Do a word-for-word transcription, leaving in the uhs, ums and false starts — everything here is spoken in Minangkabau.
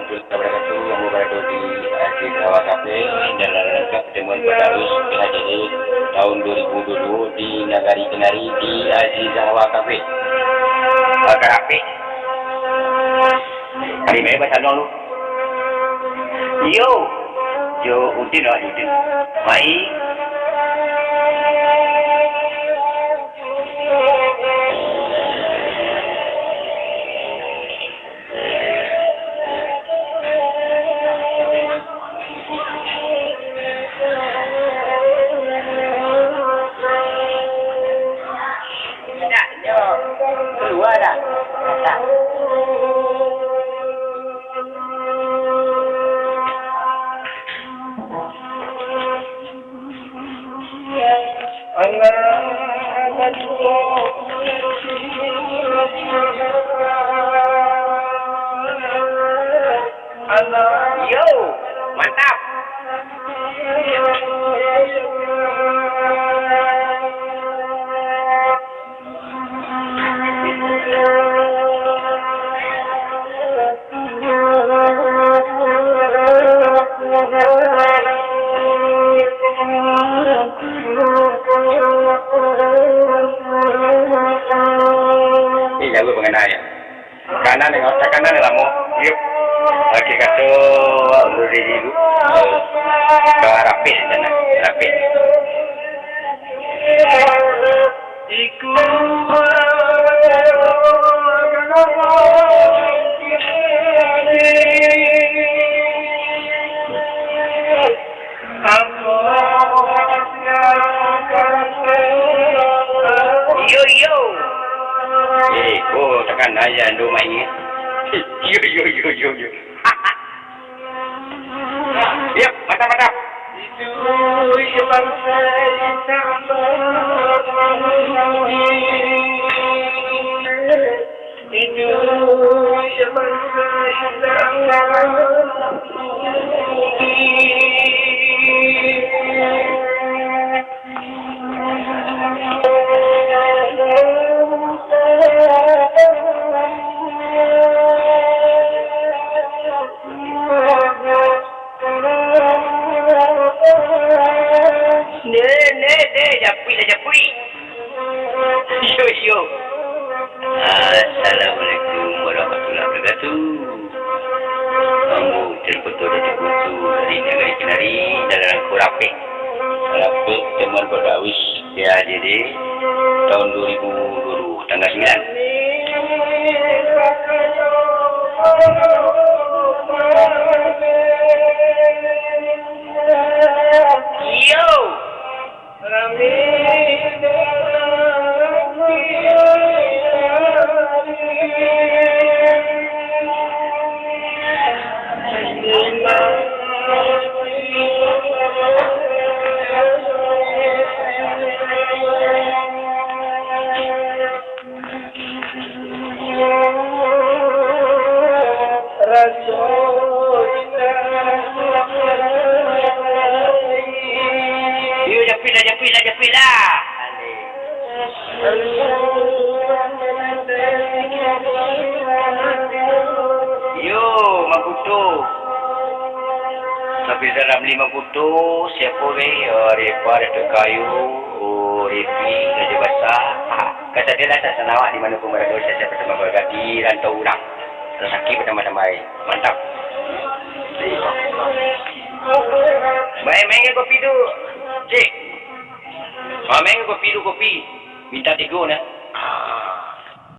Warahmatullahi wabarakatuh. Ambo barado di Aziz Hawa Cafe, dalam rangka partemuan Padarus P H J D tahun dua ribu dua puluh dua di Nagari Kenari di Aziz Hawa Cafe. Hawa Cafe. Ari mai basalon lu. Iyo. Jo Udin lah, Udin. Mai. Dah, yo, kalua dah. Dah. Yo, mantap. Eh, jago pangana yo. Kanan tengok, takanan lamo. Yup. Oke, kato, udah di dulu. Ka rapih sana, rapih. Yo, yo. Eh, ko takana aja ando main. Yo, yo, yo, yo, yo. Yo, mantap, mantap. Deh, deh, deh, japuik lah, japuik. Iyo, iyo. Assalamualaikum warahmatullahi wabarakatuh. Ambo Tuanku Datuak Guntur dari Nagari Kenari, dalam rangka rapih. Rapih temuan Padarus P H J D tahun dua ribu dua puluh, tanggal sembilan. Yo. Yo, japuik lah, japuik lah, japuik lah. Yo, Makuto. Tapi dalam lima Kuto, siapo gai? Oh, Repa, Datuk Kayu, oh, Repi, Raja Basah. Ah, kata dia lah tak sanawak di mana pun barado, saya siapa sama beragam di rantau urang. Rasaki batambah-tambah ai. Mantap. Main, main kopi tu, cik. Ah, main kopi tu, kopi. Minta tigo nah. Ah,